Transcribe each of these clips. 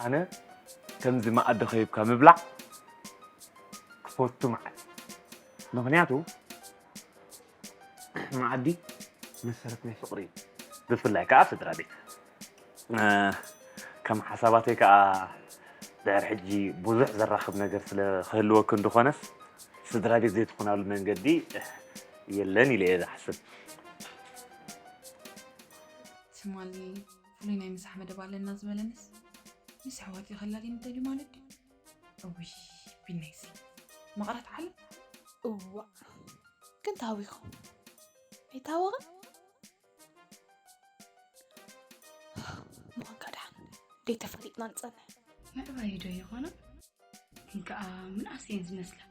ኣነ ከምዚ መኣዲ ከይብካ ምብላዕ ክፈቱ መዓት። ምኽንያቱ መኣዲ መሰረት ናይ ፍቕሪ እዩ። ብፍላይ ከኣ ስድራ ቤት። እ፣ ከም ሓሳባተይ ከኣ ድሕሪ ሕጂ ብዙሕ ዘራኽብ ነገር ስለ ክህልወኪ እንድኾነስ፣ ስድራ ቤት ዘይትኾናሉ መንገዲ የለን ኢለ እየ ዝሓስብ። ትማሊ ፍሉይ ናይ ምሳሕ መደብ ኣለና ዝበለንስ፣ ምስ ኣሕዋተይ ከላልየኒ ደልዩ ማለት ድዩ? እውይ፣ ቢነይሲ መቕረት ዓለም። እዋእ፣ ግን ታዊኹ። ኣይታወቕን? ምዃንካ ደሓን። ደይ ተፈሊጥና ንጸንሕ። ምዕባይ ዶ ይኾና? ግን ከኣ ምንኣስ እየን ዝመስላ።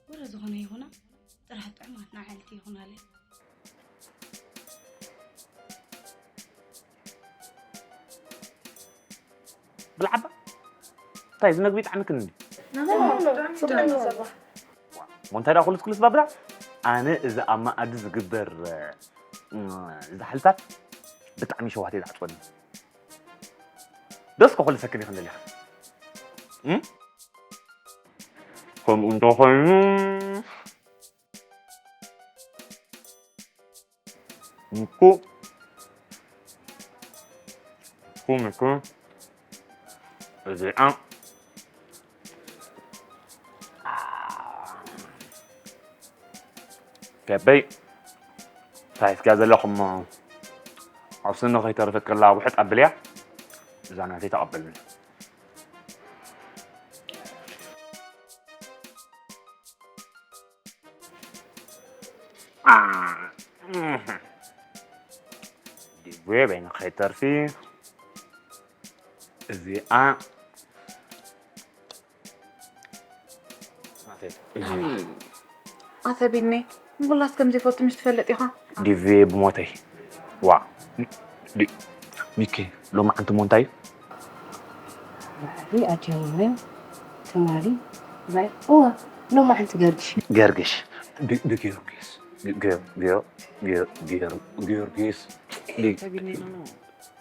ወረ ዝኾነ ይኹና፣ ጥራሕ ጥዑማት ንዓዕልቲ ይኹናለይ። ብልዓባ? እንታይ፣ እዚ መግቢ ይጥዕምክን እንዲ? ጽቡቕ እዩ፣ ጸባ። እሞ እንታይ ደኣ ኩሉስ ኩሉስ ባብላ? ኣነ እዚ ኣብ መኣዲ ዝግበር፣ እ፣ ዛሕልታት ብጣዕሚ ሸዋህተይ ዝዓጽወኒ። ደስ ከኹሉ ሰክን ይኽን ደሊኻ። እም? ከምኡ እንተኾይኑ፣ እኮ፣ እኮ፣ እኮ፣ እዚኣ፣ ከበይ፣ እንታይ ሒዝካ ዘለኹም፣ ኣብ ስኒ ከይተርፍክ ከላ ውሕጥ ኣብልያ፣ እዛ ናተይ ተቐበልኒ። ዲቡየ በይኑ ከይተርፊ እዚኣ ኣተ ቢኒ፣ ንኹላስ ከም ዘይፈቱ ምሽ ትፈልጥ ኢኻ። ዲቪ ብሞተይ። ዋ። ዲ-፣ ሚኪ፣ ሎሚ ዓንቱ ሞ እንታይ እዩ? ባዕሪ ኣጀማመር ትማሊ ባይ-፣ እወ፣ ሎሚ ዓንቱ ገርግሽ። ገርግሽ። ብ-፣ ብጊዮርጊስ። ጊ-፣ ጊዮ-፣ ጊዮ-፣ ጊዮ-፣ ጊዮር-፣ ጊዮርጊስ። ቢ-፣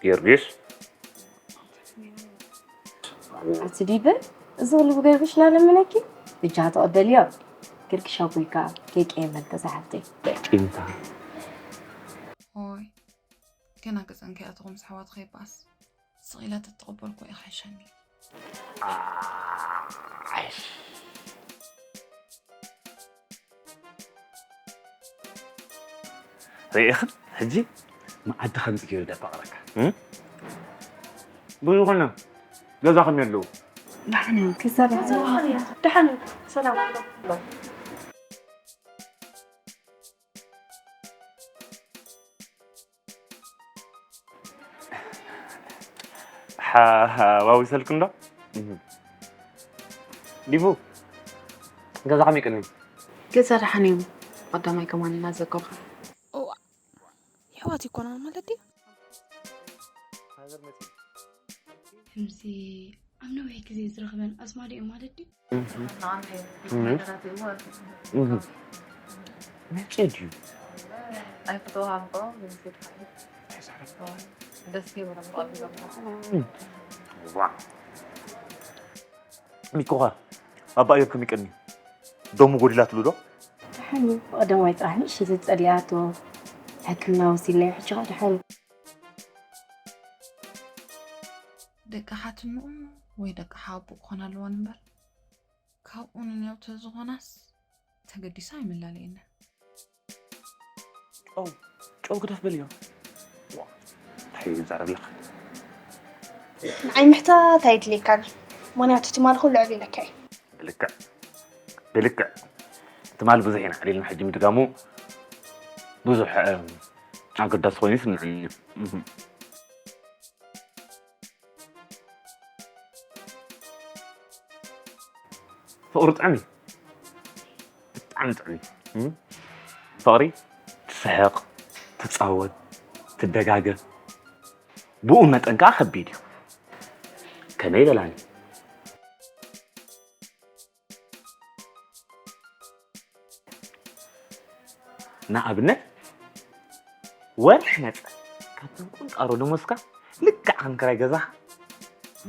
ጊዮርጊስ። ኣቲ ዲበ፣ እዚ ኩሉ ብገርግሽ እናለመነኪ፣ ብጃ ተቐበልዮ። ግርግሻ ጎይካ ከይቀየመልካ ዝሓፍተይ። ቂምታ። ኦይ፣ ገና ገጸን ከይኣተኹ ምስ ኣሕዋትኻ ይበኣስ። ስቕ ኢለ ተተቐበልኩ ይኽሕሸኒ። ርኢኽን ሕጂ መኣዲ ከምዚ ገይሩ ደፋቕረካ። ብዝኾነ ገዛኹም የለዉ። ደሓን እዮም ክሰርሕ። ደሓን እዮም። ሰላም ኣለኩም። ሓዋዊሰልኩ እንዶ ዲቡ ገዛ ከመይ ቅኒ ገዛ ደሓን እዮም። ቀዳማይ ከማን እናዘከርኩ። እዋ የሕዋት ይኮና ማለት ድዩ? ከምዚ ኣብ ነዊሕ ግዜ ዝረኽበን ኣዝማድ እዮም ማለት ድዩ? መቼ ድዩ ሚኮኻ ኣባእዮር ከሚቀኒ ዶሙ ጎዲላትሉ ዶ? ደሓን እዩ። ብቐደማይ ጥራሕ ንእሽተይ ተጸሊኣቶ ሕክምና ወሲድለይ ሕጂ ኸኣ ደሓን እዩ። ደቂ ሓትንኡ ወይ ደቂ ሓቦ ክኾና ኣለወን እምበር ካብኡ ንንያው ተዝኾናስ ተገዲሳ ኣይመላለየንን። ጨው ጨው ግደፍ በልዮ። እንታይ ይዛረብ ኣለኻ? ንዓይ ምሕታት ኣይድልየካን፣ ምኽንያቱ ትማል ኩሉ ዕሊለካ እዩ። ብልክዕ ብልክዕ ትማል ብዙሕ ኢና ዕሊልና፣ ሕጂ ምድጋሙ ብዙሕ ኣገዳሲ ኮይኑ ይስምዐኒ። ፍቕሪ ጥዑም እዩ፣ ብጣዕሚ ጥዑም እዩ። ፍቕሪ ትስሕቕ፣ ትፃወት፣ ትደጋገፍ፣ ብኡ መጠን ከዓ ከቢድ እዩ። ከመይ በላኒ? ንኣብነት ወርሒ መፀ ካብቶም ቁንጣሮ ደሞዝካ ልክዕ ከም ክራይ ገዛኻ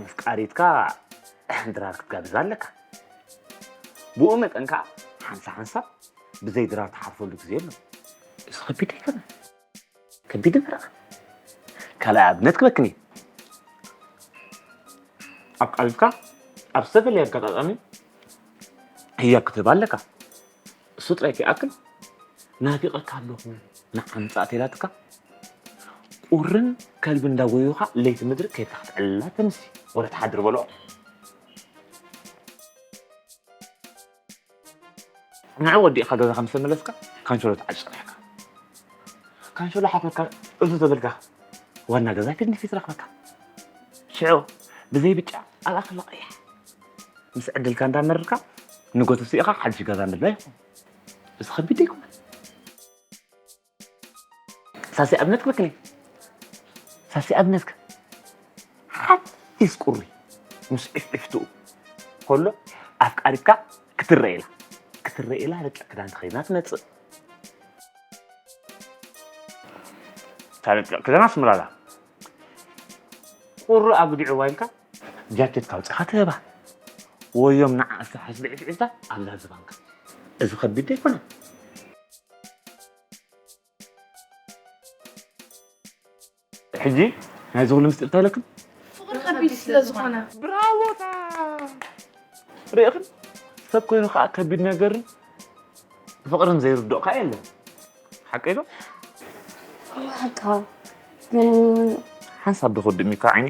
መፍቃሪትካ ድራር ክትጋብዛ ኣለካ። ብኡ መጠን ከዓ ሓንሳ ሓንሳ ብዘይ ድራር ትሓርፈሉ ግዜ ኣሎ። እዚ ከቢድ ኣይኮነን። ከቢድ እምበረኣ ካልኣይ ኣብነት ክበክን እየ። ኣብ ቃልካ ኣብ ዝተፈላለየ ኣጋጣጣሚ ህያብ ክትህባ ኣለካ። እሱ ጥራይ ከይኣክል ናፊቐካ ኣለኹ ንዓምፃእ ተይላትካ ቁርን ከልቢ እንዳጎዩኻ ለይቲ ምድሪ ከይድካ ክትዕልላ ተምሲ ወረ ትሓድር በልኦ። ንዑ ወዲእኻ ገዛኻ ምስ ተመለስካ ካንሸሎ ትዓጭ ጸኒሕካ። ካንሸሎ ሓትካ እሱ ተበልካ ዋና ገዛ ፊት ንፊት ረኽበካ። ሽዑ ብዘይ ብጫ ኣብኣ ከላ ቀያሕ ምስ ዕድልካ እንዳመርርካ ንጎቱ ስኢኻ ሓድሽ ገዛ ምልላይ ይኹን። እዚ ከቢድ ኣይኮነን። ሳሲ ኣብነትክ መክኒ ሳሲ ኣብነትክ ሓፊስ ቁሪ ምስ ዕፍዕፍትኡ ከሎ ኣፍቃሪትካ ክትረኤላ ክትረኤላ ረቂቕ ክዳን ተኸዲና ትመፅእ። ታረቂቕ ክዳን ኣስምራላ ቁሪ ኣጉዲዕዋ ኢልካ ጃኬትካ ኣውፂኻ ትህባ ወዮም ንዓ ዝተሓስበ ዕፍዒፍታ ኣብዛ ዝባንካ እዚ ከቢድ ኣይኮነን። ሕጂ ናይዚ ኩሉ ምስጢር እንታይ ኢለክን? ፍቕሪ ከቢድ ስለ ዝኾነ። ብራዎታ ርኢኽን? ሰብ ኮይኑ ከዓ ከቢድ ነገርን ፍቕርን ዘይርድኦ ከዓ የለን። ሓቀይ ዶ? ሓቃ ግን ሓንሳብ ዶ ክወድእ ሚካ ዓይኒ?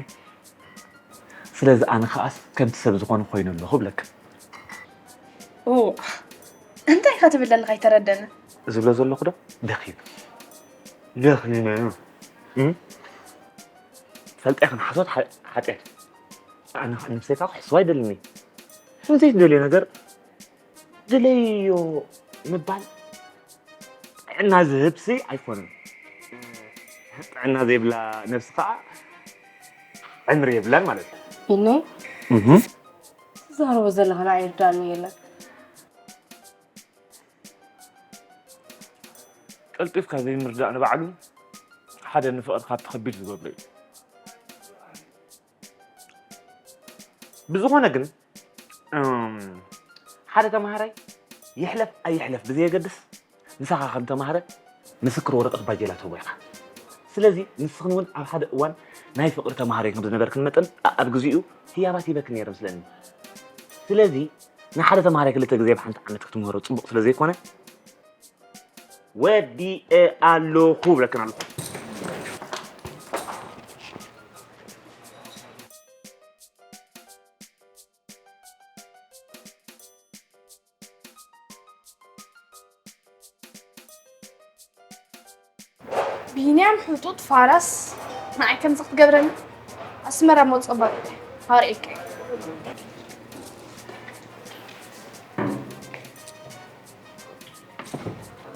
ስለዚ ኣነ ከዓስ ከምቲ ሰብ ዝኾነ ኮይኑ ኣለኹ ብለክን። እንታይ ኢኻ ትብል ዘለኻ ኣይተረደንን። ዝብሎ ዘለኹ ዶ ደኺመ ደኺመ ፈልጠ ይኽን ሓሶት ሓጢኣት ኣነ ከዓ ነብሰይ ከዓ ክሕስዋ ኣይደልን እየ። ዘይትደልዮ ነገር ድለዮ ምባል ጥዕና ዝህብሲ ኣይኮነን። ጥዕና ዘይብላ ነብሲ ከዓ ዕምሪ የብላን ማለት እዩ። ኢነ ትዛረቦ ዘለኻ ንዓይ ይርዳእኒ የለን። ቀልጢፍካ ዘይምርዳእ ንባዕሉ ሓደ ንፍቕሪ ካብ ተኸቢድ ዝገብሮ እዩ። ብዝኾነ ግን ሓደ ተምሃራይ ይሕለፍ ኣይሕለፍ ብዘየገድስ፣ ምሳኻ ከም ተማሃረ ምስክር ወረቐት ባጀላ ትህቦ ኢኻ። ስለዚ ንስኽን እውን ኣብ ሓደ እዋን ናይ ፍቕሪ ተማሃሮይ ከም ዝነበርክን መጠን፣ ኣብ ግዜኡ ህያባት ሂበክን ነይረ መስለኒ። ስለዚ ንሓደ ተማሃራይ ክልተ ግዜ ብሓንቲ ዓመት ክትምህሮ ጽቡቕ ስለ ዘይኮነ፣ ወዲኤ ኣለኹ ብለክን ኣለኹ። ቢንያም ሕጡጥ ፋራስ ንዓይ ከምዚ ክትገብረኒ ኣስመራ መውፅእ ባር ኣርእየካ።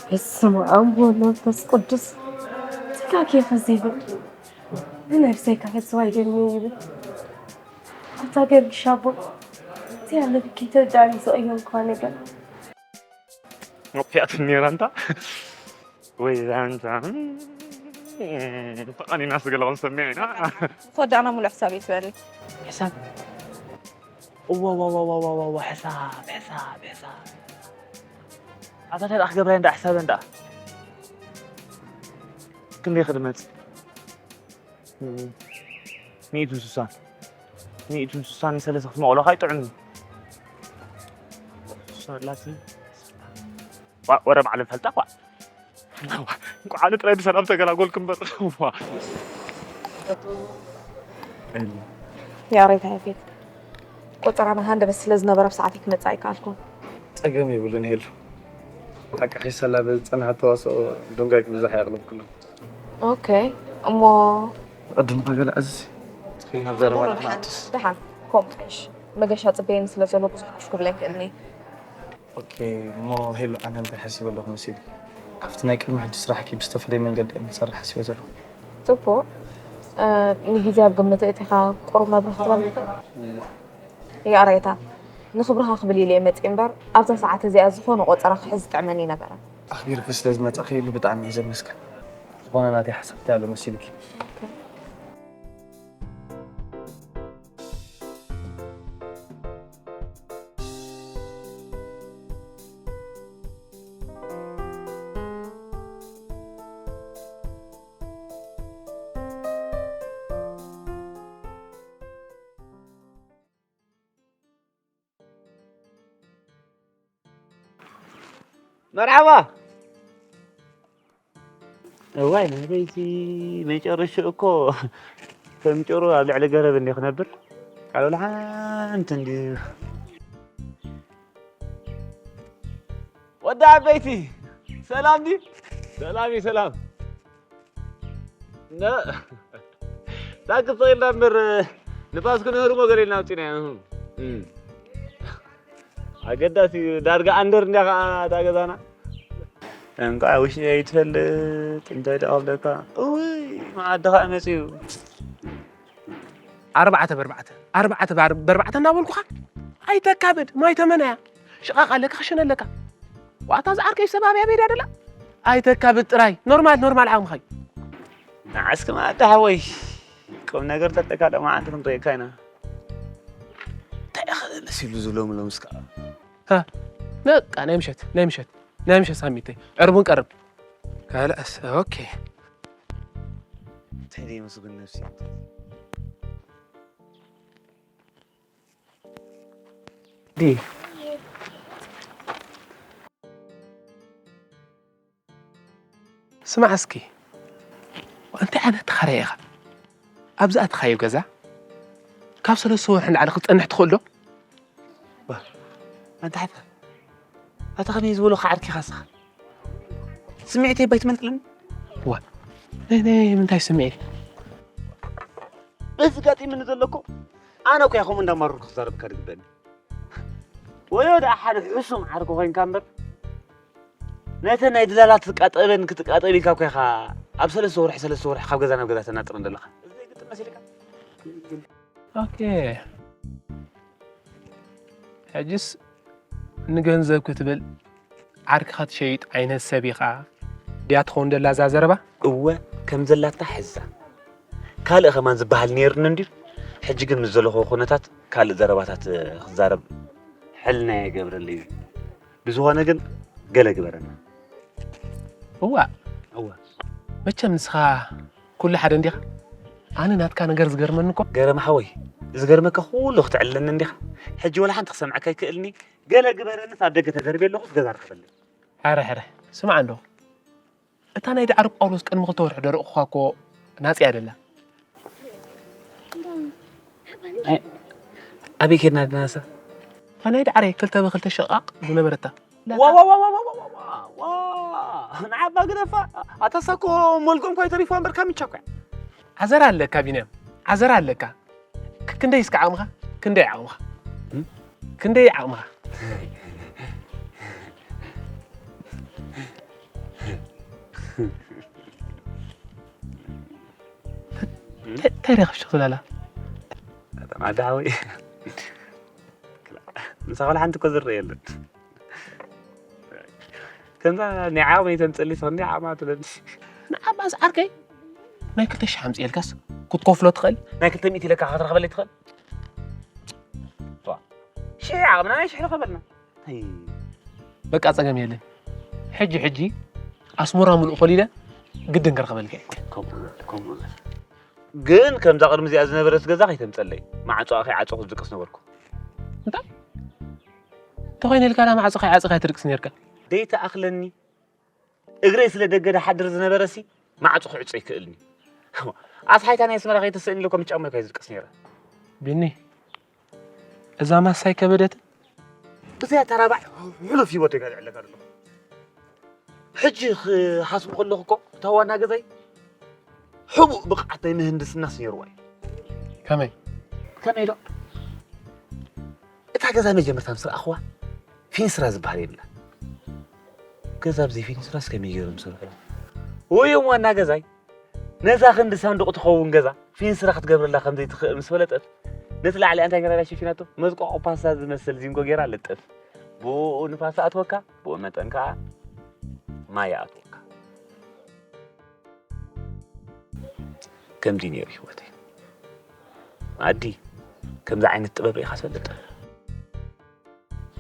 በስመ ኣብ ወወልድ ወመንፈስ ቅዱስ። ተጋግየ ከዘይብል ንነብሰይ ክሕስዋ ይደልኒ ይብል። ኣታ ገርግሽ ኣቦ፣ እቲ ያለብኪ ተዳሪ ዘቕየምኳ ነገር። መጥፊኣት ነይራ እንታ ወይ ዛንታ ተቐኒና ስገለውን ሰሚዕ ኢና ዝወዳእና ሙሉእ ሕሳብ እየ ትበሊ። ሕሳብ እወወወወወወወ ሕሳብ ሕሳብ ሕሳብ ኣታ እንታይ ደኣ ክገብራ እንዳ ሕሳብ እንዳ ክንደይ ክድመፅ ሚእትን ስሳን ሚእትን ስሳን ሰለስተ ክትመቕሎ ካይ ጥዑም እዩ። ስሳ ኣላትኒ ወረ ባዕሉ ፈልጣ ኳ እንኳዕ ኣነ ጥራይ ብሰላም ተገላጎልክ እምበር። ያሬድ ሃይፌት ቆጠራና ሃንደበት ስለ ዝነበረ ብሰዓት ክመጽእ ኣይከኣልኩን። ጸገም የብሉን ሄሉ። ኣቃሒሰላ በዝጸንሐት ተዋስኦ ዶንጋይ ክብዛሕ የቕልብ ኩሉ። ኦኬ እሞ ቅድም ገለ ኣዝዚ ትኽና ዘረባ ንሓትስ ደሓን ኮም ቀሽ መገሻ ጽበየን ስለ ዘሎ ብዙሕ ክሽ ክብለክ እኒ ኦኬ እሞ ሄሉ ኣነ እንታይ ሓሲበ ኣለኹ መሲሉ ካብቲ ናይ ቅድሚ ሕጂ ስራሕኪ ብዝተፈለየ መንገዲ እዮም ዝሰርሕ ሓሲበ ዘለኹ ጽቡቕ ንግዜ ኣብ ግምት እቲኻ ቁሩብ መብርህ ክትበል ይኽእል ይቕሬታ ንኽብርኻ ክብል ኢለ መፅእ እምበር ኣብዛ ሰዓት እዚኣ ዝኾነ ቆፀራ ክሕዝ ዝጥዕመኒ ነበረ ኣኽቢርኪ ስለ ዝመጻኺ ሄሉ ብጣዕሚ እየ ዘመስግን ዝኾነ ናተይ ሓሳብ እንታይ ኣሎ መሲልኪ መርሓባ። እዋይ ናተይሲ መጨረሽኡ እኮ ከም ጭሩ ኣብ ልዕሊ ገረብ እንዲ ክነብር ካልኦል ሓንቲ እንዲ ወዲ ዓበይቲ ሰላም ዲ ሰላም እዩ ሰላም ዳክቶ ኢልና እምበር ንፋስ ክንህርሞ ገለ ኢልና ኣውፂናዮ ኣገዳሲ እዩ ዳርጋ ኣንደር እንድያ ከዓ እታ ገዛና እንኳዕ ውሽጢ ኣይትፈልጥ እንታይ ደኣ ክብለካ እውይ መዓዲ ከዓ መፅዩ ኣርባዕተ በርባዕተ ኣርባዕተ በርባዕተ እናበልኩኻ ኣይተካብድ ማይ ተመናያ ሽቓቕ ኣለካ ክሽነ ኣለካ ዋታ ዝዓርከይ ሰባብያ ቤዳ ደላ ኣይተካብድ ጥራይ ኖርማል ኖርማል ዓቕምኻ እዩ ንዓስኪ መዓዲ ሓወይ ቁም ነገር ተለካ ሎማዓንቲ ክንሪኤካ ኢና እንታይ ኢኻ መሲሉ ዝብሎም ሎምስ ከዓ በቃ ናይ ምሸት ናይ ምሸት ናይ ምሸት ሳሚተይ ዕርቡን ቀርብ ካልኣስ ኦኬ እንታይ ደይ መስጉን ነብሲ ዲ ስማዕ እስኪ እንታይ ዓይነት ተኻራይ ኢኻ ኣብዚ ኣትኻዮ ገዛ ካብ ሰለስተ ወርሒ ንላዕሊ ክትፀንሕ ትኽእል ዶ ኣንታ ሓታ ኣታ ከመይ ዝበሎ ዓርኪኻ ስኻ ስምዒተይ ባይትመንጥለኒ ዋ ናይ ናይ ምንታይ ስምዒት በዚ ጋጢምኒ ዘለኩ ኣነ እኮ ያኹም እንዳማረርኩ ክዛረብካ ድግበኒ ወዮ ደኣ ሓደ ሕሱም ዓርኪ ኮይንካ እምበር ነተ ናይ ድላላት ትቃጠበን ክትቃጠብ ኢልካ እኮ ኢኻ ኣብ ሰለስተ ወርሒ ሰለስተ ወርሒ ካብ ገዛ ናብ ገዛ ተናጥረን ዘለኻ እዚ ግጥም መሲልካ ኦኬ ሕጅስ ንገንዘብ ክትብል ዓርክኻ ትሸይጥ ዓይነት ሰብ ኢኻ ድያ ትኸውን ደላ እዛ ዘረባ? እወ ከም ዘላታ ሕዛ ካልእ ኸማን ዝበሃል ነይሩኒ እንድዩ ሕጂ ግን ምስ ዘለኹዎ ኩነታት ካልእ ዘረባታት ክዛረብ ሕልና የገብረለይ እዩ ብዝኾነ ግን ገለ ግበረና። እዋ፣ እዋ። መቸም ንስኻ ኩሉ ሓደ እንዲኻ። ኣነ ናትካ ነገር ዝገርመኒ እኮ። ገረመ ሓወይ፣ ዝገርመካ ኩሉ ክትዕልለኒ እንዲኻ። ሕጂ ወላ ሓንቲ ክሰምዐካ ኣይክእልኒ። ገለ ግበረንስ ኣብ ደገ ተደርብየ ኣለኹስ ገዛ ርኸበለይ። ሕረ፣ ሕረ። ስማዕ እንዶ። እታ ናይ ዳዕሮ ጳውሎስ ቅድሚ ክልተ ወርሒ ደረቕኹዋ እኮ ናጽያ ደላ። ኣይ፣ ኣበይ ኬድና ደናሳ? እታ ናይ ዳዕረ ክልተ ብክልተ ሸቓቕ ዝነበረታ። ዋ፣ ዋ፣ ዋ፣ ዋ፣ ዋ፣ ዋ፣ ዋ፣ ዋ። ንዓባ ግደፋ። ኣታ ሳኮ ሞልጎም እኳ ይተሪፎ እምበር ካብ ምቻ እኳ። ዓዘራ ኣለካ ቢንያም፣ ዓዘራ ኣለካ። ክ-፣ ክንደይ እስከ ዓቕምኻ? ክንደይ ዓቕምኻ? እም? ክንደይ ዓቕምኻ? እንታይ፣ እንታይ ደኣ ከፍሽኽ ዝላላ? ኣታ ማዳ ሓወይ። ምሳኻ ወላ ሓንቲ እኮ ዝረአ የለን። ከምዛ ናይ ዓቕመይ ተምፅእሊ ትኽኒ ዓቕማ ትብለኒ። ንዓማስ ዓርከይ፣ ናይ ክልተ ሽሕ ኣምፅኤልካስ ክትከፍሎ ትኽእል? ናይ ክልተ ሚእቲ ኢለካ ክትረኽበለይ ትኽእል? ዋ፣ ሽሕ ዓቕምና ናይ ሽሕ ረኸበልና። ኣይ። በቃ ጸገም የለን። ሕጂ፣ ሕጂ ኣስመራ ምሉእ ኮሊለ ግድን ከርኸበልካ እየ። ከምኡ በል፣ ከምኡ በል። ግን ከምዛ ቅድሚ እዚኣ ዝነበረት ገዛ ከይተምጸለይ። ማዕጾኣ ከይዓጸኹ ዝድቅስ ነበርኩ። እንታይ? እንተኾይነ ኢልካ ዳ ማዕጾ ከይዓጸኻ ኣይትድቅስ ነርካ? ደይተኣኽለኒ። እግረይ ስለ ደገ ድሓድር ዝነበረሲ ማዕጾ ክዕጾ ይክእልኒ። ኣስሓይታ ናይ ኣስመራ ከይተስእኒ ኢለ እኮ ምስ ጫማይ እኳ እየ ዝድቅስ ነይረ። ቢኒ፣ እዛ ማሳይ ከበደት። እዚኣ ተራባዕ ሕሉፍ ህይወት እየ ጋልዐለካ ዘለኹ። ሕጂ ክሓስቡ ከለኹ እኮ እታ ዋና ገዛይ ሕቡእ ብቕዓት ናይ ምህንድስናስ ነይርዋ እዩ። ከመይ? ከመይ ዶ? እታ ገዛ መጀመርታ ምስ ረኣኽዋ ፊንስራ ዝበሃል የብላን። ገዛ ብዘይ ፊንስራስ ከመይ ገይሮም ዝሰርሑ? ወይ እዮም ዋና ገዛይ ነዛ ክንዲ ሳንዱቕ ትኸውን ገዛ ፊንስራ ክትገብረላ ከም ዘይትኽእል ምስ ፈለጠት፣ ነቲ ላዕሊ እንታይ ገይራ ሸፊናቶ? መዝቆቖ ፓስታ ዝመስል ዚንጎ ገይራ ልጥፍ። ብኡ ንፋስ ኣእትወካ፣ ብኡ መጠን ከኣ ማይ ኣእትወካ። ከምዚ ነይሩ ህይወተይ። ኣዲ፣ ከምዚ ዓይነት ጥበብ ርኢኻ ትፈልጥ?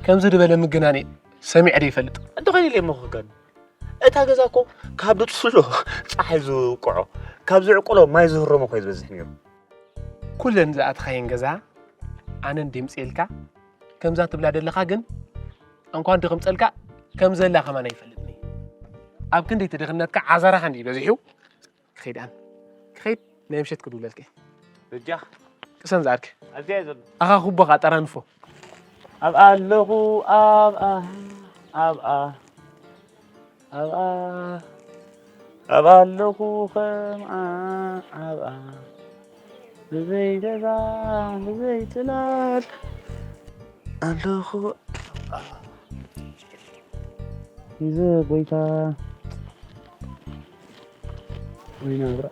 ከምዚ ዝበለ ምግናኔ ሰሚዐ ዶ ይፈልጥ? እንተኾይኑ ኢለ እሞ ክጋን። እታ ገዛ እኮ ካብ ድጽሎ ጸሓይ ዝውቅዖ፣ ካብ ዝዕቅሎ ማይ ዝህረሞ እኮ እዩ ዝበዝሕ ነይሩ። ኩለን ዝኣትኻየን ገዛ ኣነ እንድምጽኤልካ፣ ከምዛ ትብላ ደለኻ ግን እንኳን ድኽምጸልካ ከም ዘላ ከማን ኣይፈልጥን እየ። ኣብ ክንደይ እቲ ድኽነትካ ዓዘራኻ እንድዩ በዚሑ። ክኸይድ ኣነ። ክኸይድ ናይ ምሸት ክድውለልከ። በጃኽ። ቅሰን ዝኣርክ። ኣብዚያ እዩ ዘሎ። ኣኻ ኩቦኻ ጠራንፎ። ኣብኣ ኣለኹ፣ ኣብኣ፣ ኣብኣ፣ ኣብኣ፣ ኣብኣ ኣለኹ ከምኣ፣ ኣብኣ። ብዘይ ገዛ፣ ብዘይ ጽላል ኣለኹ። ይዘ ጎይታ ወይ ናብራ።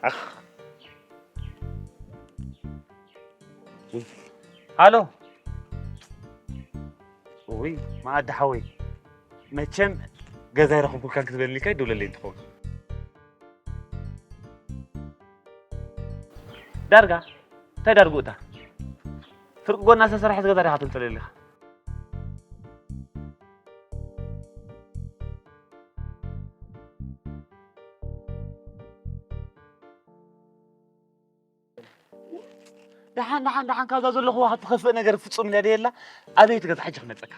ኣኽ። ሃሎ። ውይ፣ መኣዲ ሓወይ። መቸም ገዛ ኣይረኸብኩልካን ክትበልኒ ኢልካ ይደውለለይ እንትኸውን። ዳርጋ? እንታይ ዳርጉ እታ? ፍርቂ ጎና ዝተሰርሐት ገዛ ዲኻ ትንጽለሊ ኢኻ? ደሓን፣ ደሓን፣ ደሓን፣ ካብዛ ዘለኹዋ ክትኸፍእ ነገር ፍጹም ኢላ ደየላ። ኣበይ ትገዛ ሕጂ ክመጸካ?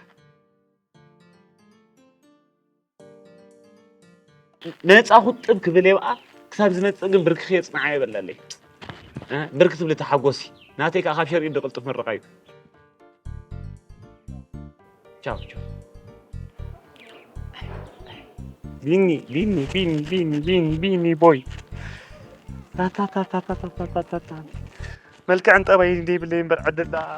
ነጻ ኹጥብ ክብል የብኣ፣ ክሳብ ዝመጽእ ግን ብርክኺ የጽንዓ የበላለይ። እ፣ ብርክ ትብሊ ተሓጎሲ። ናተይ ከኣ ካብ ሸሪኡ ድቕልጥፍ ምርቓ እዩ። ቻው፣ ቻው። ቢኒ፣ ቢኒ፣ ቢኒ፣ ቢኒ፣ ቢኒ፣ ቢኒ ቦይ። ታታታታታታታታ። መልክዕን ጠባይን ዘይብለይ እምበር ዕድል ደኣ።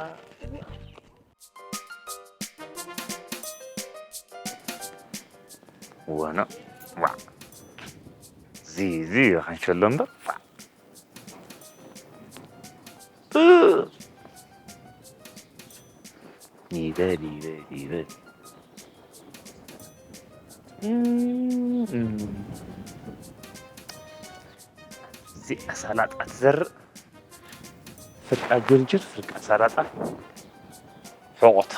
ወኖ፣ ዋ። ዚ፣ ዚ፣ ኸንሸሎ እምበር፣ ዋ። እ። ይበል፣ ይበል፣ ይበል። እም፣ እዚኣ ሳላጣ ትዘርእ፣ ፍርቃ ጅርጅር፣ ፍርቃ ሳላጣ፣ ሕቖታ።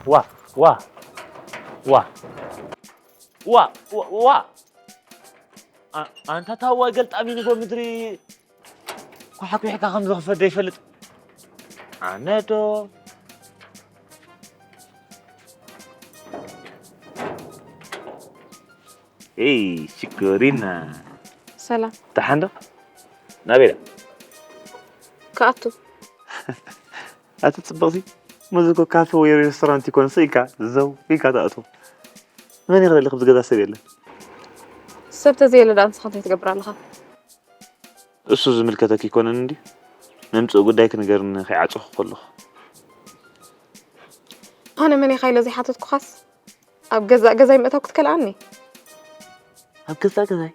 ዋ፣ ዋ፣ ዋ፣ ዋ፣ ዋ፣ ዋ። ኣ-፣ ኣንታ ታዋይ ገልጣሚ ንጎ ምድሪ ኳሓኲሕካ ከም ዝኽፈት ዘይፈልጥ። ኣነ ዶ? ኤይ፣ ሽኮሪና። ሰላም። ደሓን ዶ? ናበይ ኢላ? ክኣቱ። ኣቲ ጽብቕቲ፣ መዚ እኮ ካፈ ወይ ሬስቶራንት ይኮንስ ኢልካ፣ ዘው ኢልካ ትኣቱ። መን ይኽእል ኣብዚ ገዛ ሰብ የለን። ሰብ ተዘየለ ደኣ ንስኻ እንታይ ትገብር ኣለኻ? እሱ ዝምልከተኪ ኣይኮነን እንድዩ። ነምጽእ ጉዳይ ክንገርኒ ከይዓጸኹ ከለኹ። ኣነ መን ኢኻ ኢለ ዘይሓተትኩኻስ ኣብ ገዛእ ገዛይ ምእታው ክትከልኣኒ? ኣብ ገዛእ ገዛይ?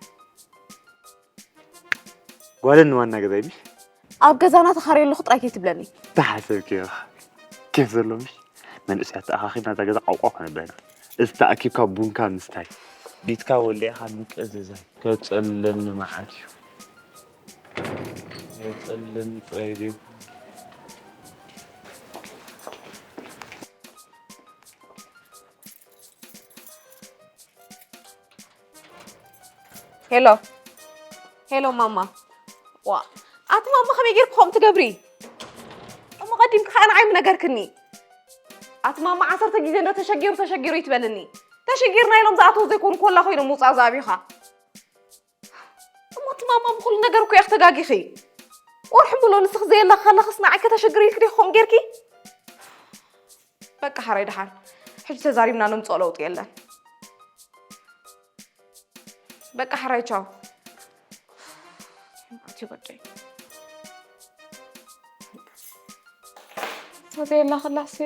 ጓልን ዋና ገዛይ ምሽ? ኣብ ገዛና ተኻርየ ኣለኹ ጥራይ ከይትብለኒ። ተሓሰብኪ ኢኻ። ኬፍ ዘሎ ምሽ? መንእሰያት ተኣኻኺብና እዛ ገዛ ቋቋ ኮነብለና። እዚ ተኣኪብካ ቡንካ ምስታይ። ቤትካ ወሊዕኻ ምቅዝዛይ። ከጸልለኒ መዓት እዩ። ከጸልለኒ ጥራይ ድዩ? ሄሎ፣ ሄሎ ማማ። ዋ፣ ኣቲ ማማ ከመይ ጌርኪ ከምኡ ትገብሪ? እሞ ቀዲምኪ ከኣ ንዓይ ምነገርክኒ። ኣቲ ማማ ዓሰርተ ግዜ እንዶ ተሸጊሩ ተሸጊሩ ይትበልኒ። ተሸጊርና ኢሎም ዝኣተዉ ዘይኮኑ ኮላ ኮይኖም ምውጻእ ዝኣብዩኻ። እሞ ኣቲ ማማ ብኹሉ ነገር እኮ ኢኺ ተጋጊኺ። ወርሒ ሙሉእ ንስኺ ዘየለኺ ከለኽስ ንዓይ ከተሸግሪ ኢልኪ ዲኺ ከምኡ ጌርኪ? በቃ ሓራይ ደሓን። ሕጂ ተዛሪብና ነምጽኦ ለውጢ የለን። በቃ ሕራይ ቻው። ኣቲ ወደይ። ሰበይ የላ ክላሴ።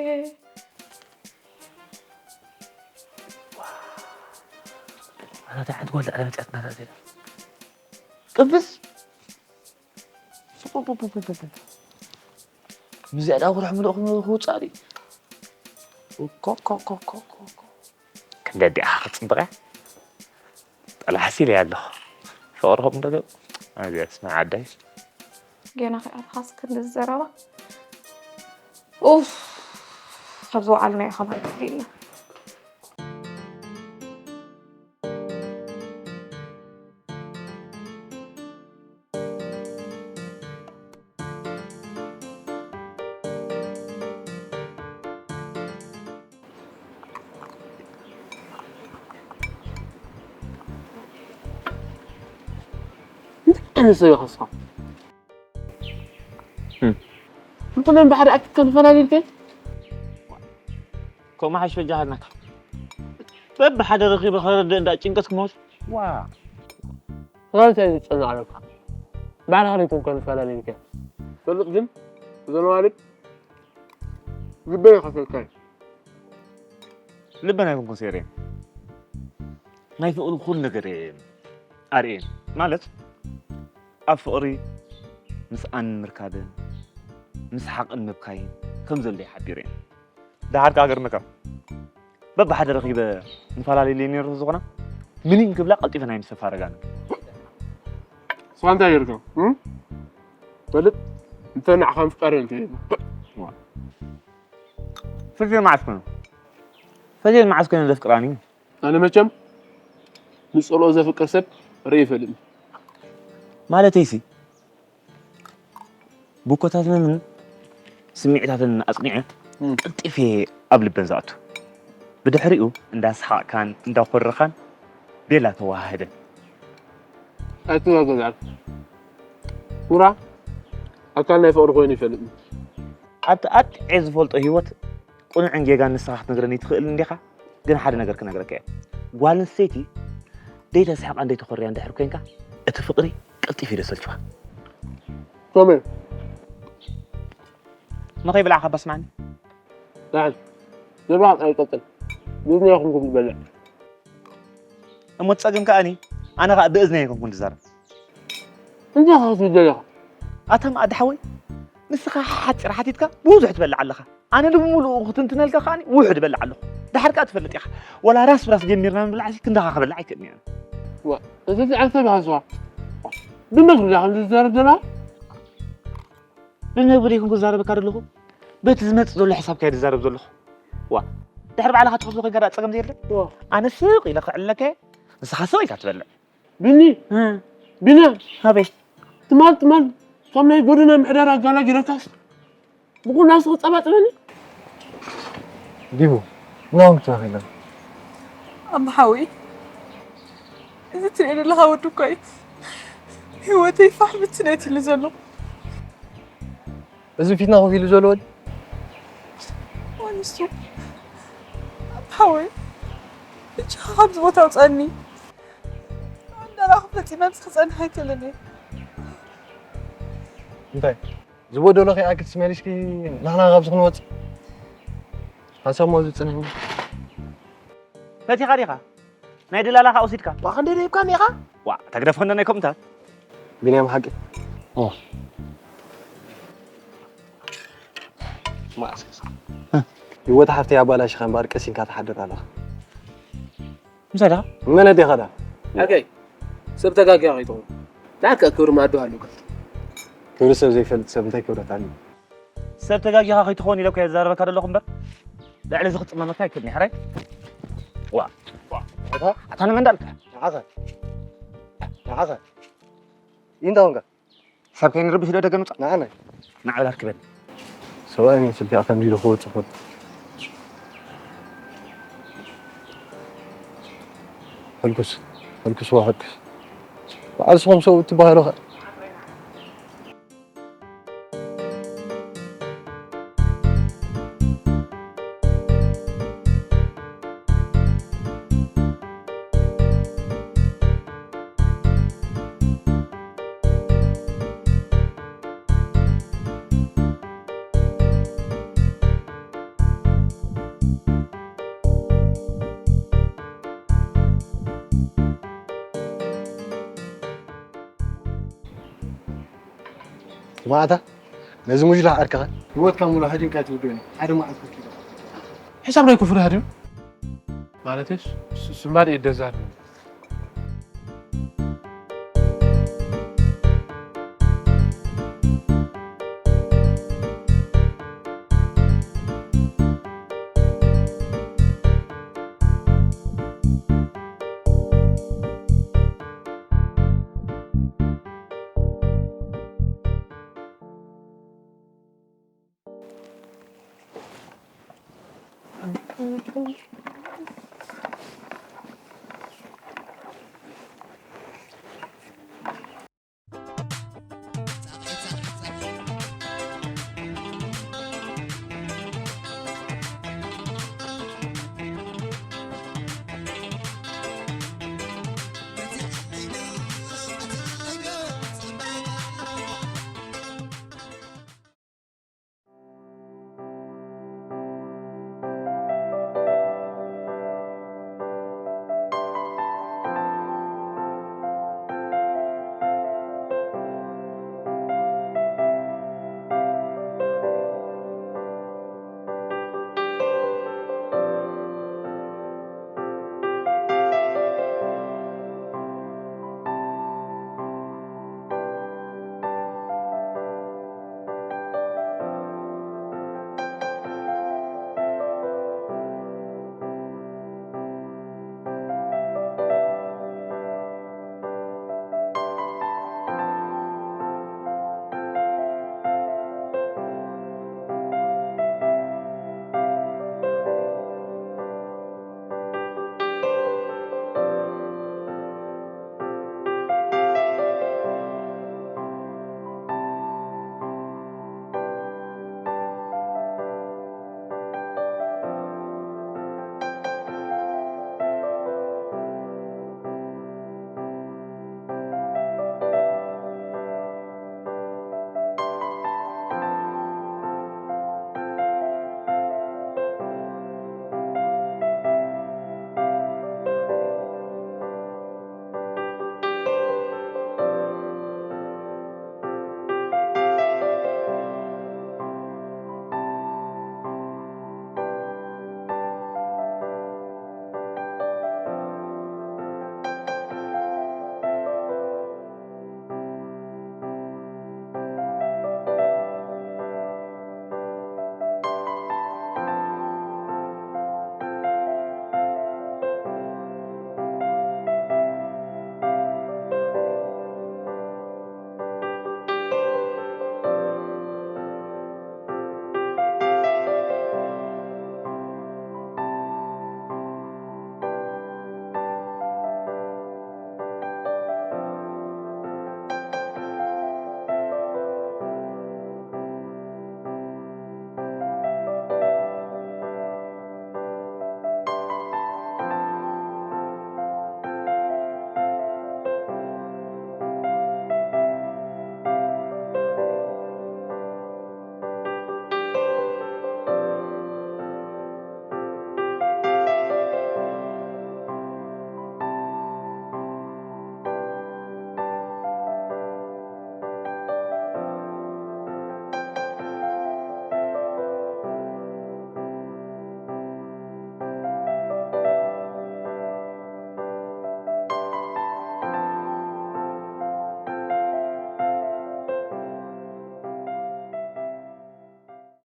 ኣታ ሓንቲ ጓል ዳዕላ መጽያትና ታዘላ። ቅብስ። ምስዚኣ ደኣ ኩርሕ ምልእኹም ክውጻእ ድዩ? ኮ፣ ኮ፣ ኮ፣ ኮ፣ ኮ፣ ኮ። ክንዲ ኣዲኣ ክትጽብቕ እያ። ጠላሕ ሲለ እያ ኣለኹ። ፍቕርኹም እንደገ-፣ ኣዚኣ ስማ ዓዳይ። ገና ከይኣተኻስ ክንዲ ዝዘረባ። ኡፍ፣ ካብ ዝወዓልናዮ ከማን ክፍሊ ኢልና። እንታይ ዓይነት ሰብ ኢኻ ንስኻ? እም። ንኹለን ብሓደ ኣኪብካ ንፈላልይልከ? ከምኡ ሓይሽ በጃኻ ናታ። በብሓደ ረኺበ ከረድእ እንዳ ጭንቀት ክመውት። ዋ። ስለምንታይ እዩ ዝጨናነቐካ? ባዕልኻ ዶ ኣይኮንካን ፈላልይልካ? ፈልጥ ግን እዘን ኣዋልድ ልበን ይኸፈልካ እዩ። ልበን ኣይኮንኩን ሰይረን። ናይ ፍቕሪ ኩሉ ነገር እየ ኣርእየን። ማለት ኣብ ፍቕሪ ምስኣን ምርካብን ምስሓቕን ምብካይን ከም ዘሎ ይሓቢረን። ደሓር ከኣ ገርመካ። በብሓደ ረኺበ ንፈላለየለይ ነይሩ ዝኾና፣ ምኒን ክብላ ቀልጢፈ ናይ ምሰፋ ረጋን። ንስኻ እንታይ ገይርካ? እም? በልጥ፣ እንተ ንዓኻ ምፍቃር እየ እንተ። ፈትየን መዓስ ኮነ? ፈትየን መዓስ ኮነ ዘፍቅራኒ? ኣነ መቸም ንጸልኦ ዘፍቅር ሰብ ርኢ ይፈልጥኒ። ማለተይሲ፣ ብኮታትነንን ስምዒታተንን ኣጽኒዐ እም። ቀልጢፈ እየ ኣብ ልበን ዝኣቱ። ብድሕሪኡ እንዳሰሓቕካን እንዳኾረኻን ቤላ ተወሃህደን። ኣይትዋገዛል። ኩራ ኣካል ናይ ፍቕሪ ኮይኑ ይፈልጥኒ። ኣብቲ ኣጥዕየ ዝፈልጦ ህይወት ቅኑዕን ጌጋን ንስኻ ክትነግረኒ ትኽእል እንዲኻ፣ ግን ሓደ ነገር ክነግረካ እየ። ጓል ኣንስተይቲ ደይተስሕቓን ደይተኾርያን ድሕር ኮይንካ፣ እቲ ፍቕሪ ቀልጢፉ እዩ ዘሰልችዋ። ከመይ? መኸይ ብላዕካ ባስማዕኒ። ዳሕን፣ ንባዕ ኣይቀጽል። ብእዝኒ ኣይኮንኩም ዝበልዕ። እሞ ጸገም ከኣኒ፣ ኣነ ከኣ ብእዝኒ ኣይኮንኩን ዝዛረብ። እንታይ ኢኻ ክትብል ዘለኻ? ኣታ መኣዲ ሓወይ፣ ንስኻ ሓፂር ሓቲትካ ብዙሕ ትበልዕ ኣለኻ። ኣነ ንብምሉኡ ክትንትነልካ ከዓኒ ውሑድ እበልዕ ኣለኹ። ድሓር ከኣ ትፈልጥ ኢኻ። ወላ ራስ ብራስ ጀሚርና ምብላዕሲ ክንዳኻ ክበልዕ ኣይክእልን እየ። ዋ፣ እዚ ዝዓሰብ ሃዝዋ። ብመግቢ ዲኻ ከምዚ ዝዛረብ ዘለኻ? ብመግቢ ደይኮንኩ ዝዛረበካ ዘለኹ። በቲ ዝመጽእ ዘሎ ሕሳብካ እየ ዝዛረብ ዘለኹ። ዋ፣ ድሕሪ ባዕልኻ ትኸፍሎ ኮይንካ ደኣ ጸገም ዘየለ? ዋ። ኣነ ስቕ ኢለ ክዕልለካ እየ፣ ንስኻ ስቕ ኢልካ ትበልዕ። ቢኒ፣ እ። ቢና፣ ኣበይ? ትማል፣ ትማል፣ ካብ ናይ ጎደና ምሕዳር ኣጋላጊረካስ፣ ብቑናሱ ክጸባጽበኒ? ዲቡ፣ ናውን ትራኺና። ኣባ ሓወይ፣ እዚ ትሪኦ ዘለኻ ወዲ እኮ እዩ። ህይወተይ ፋሕ ብትን እየ ኢሉ ዘሎ። እዚ ፊትና ኮፍ ኢሉ ዘሎ ወዲ? ወንሱ፣ ኣባ ሓወይ፣ ብቻ ካብዚ ቦታ ኣውፀኒ። እንዳራኹ ፈጺመ ምስ ክጸንሕ ኣይክእልን እየ። እንታይ? ዝጎደሎ ከይኣክል ትመሊስኪ ናህና ካብዚ ክንወጽእ? ሓንሳብ እሞ ዝጽንሕ እምበር። ፈቲኻ ዲኻ? ናይ ደላላኻ ወሲድካ? ዋ፣ ክንደይ ደይብካኒ ኢኻ? ዋ፣ እታ ግደፍ ክንደ ናይ ከምኡታት። ቢንያም ሓቂ። ኦ። ማእሰስ። እ። ህይወት ሓፍተይ ኣባላሽኻ እምበኣር ቀሲንካ ትሓድር ኣለኻ። ምሳይ ደኣ? መን ኣዴኻ ደኣ? ሓቀይ፣ ሰብ ተጋግያ ከይትኸውን። ንዓካ ክብሪ ማዕዶ ኣለካ። ክብሪ ሰብ ዘይፈልጥ ሰብ እንታይ ክብረት ኣለዎ? ሰብ ተጋጊኻ ከይትኸውን ኢለ እኮ እየ ዝዛረበካ ዘለኹ እምበር፣ ልዕሊ እዚ ክጽመመካ ኣይክእልን እየ፣ ሕራይ? ዋ፣ ዋ፣ ኣታ፣ ኣታ ንመን እንዳልካ? ንዓኻ። ንዓኻ። ኢንታ ሆንካ? ሰብ ከይንርብሽ ዶ ደገ ንውጻእ? ንዓና። ንዓ በል ኣርክበኒ። ሰብኣይ መሲልካ ከምዚ ኢሉ ክወጽእ ከሎ። ሕልኩስ፣ ሕልኩስ ዋ ሕልኩስ። በዓል ስኹም ሰብኡት ትበሃሉ ኸ? ስማዕታ፣ ነዚ ሙጅላሕ ዓርክኻ ህይወትካ ሙሉ ሃዲምካ ትውድእኒ። ሓደ መዓልቲ ክትኪዶ። ሕሳብ ናይ ኩፍሪ ሃዲም? ማለትስ፣ ስ-፣ ስማድ እየ ደዛር።